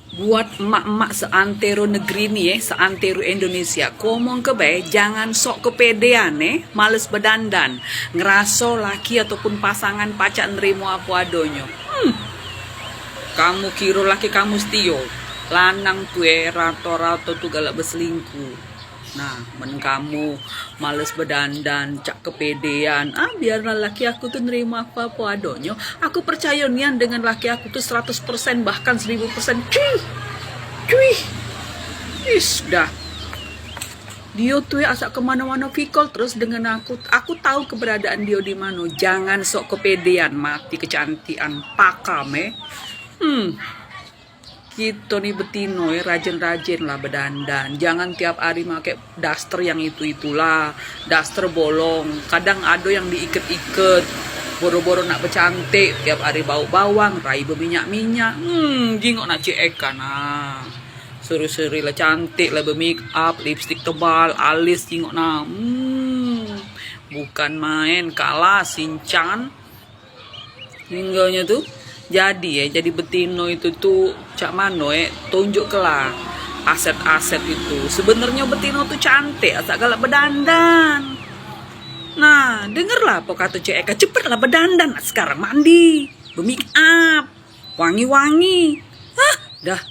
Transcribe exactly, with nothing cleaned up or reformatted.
Buat emak-emak seantero negeri ni, eh, seantero Indonesia, ku omongke bae, jangan sok kepedean, eh, males bedandan, ngeraso laki ataupun pasangan pacak nerimo apo adonyo. Hmm. Kamu kiro laki kamu setio? Lanang tu, eh, rato-rato tu galak beselingkuh. Nah, men kamu males bedandan, cak kepedean, ah, biarlah laki aku tu nerimo aku apo adonyo. Aku percayo nian dengan laki aku tu seratus persen, bahkan seribu persen. Cuih! Cuih! Is, dah. Dio tu, eh, asak kemano-mano fikol terus dengan aku. Aku tahu keberadaan dio di mano. Jangan sok kepedean, mati kecantikan pakam, eh. Hmm. Kito ni betino, eh, rajin-rajin lah bedandan. Jangan tiap hari make daster yang itu-itulah. Daster bolong. Kadang ado yang diiket-iket. Boro-boro nak becantik, tiap hari bau bawang, rai beminyak-minyak. Hmm, jingok nak cek Eka nah. Sore-sore lah cantik lah, be-make up, lipstick tebal, alis, jingok nah. Hmm, bukan main, kalah sinchan. Tinggalnyo tu, jadi, eh, jadi betino itu tu cak mano, eh, tunjuk kelah aset-aset itu. Sebenernyo betino tu cantik, asak galak bedandan. Nah, dengerlah apo kato cek Eka, cepetlah bedandan sekarang, mandi, be-make up, wangi-wangi. Hah, dah.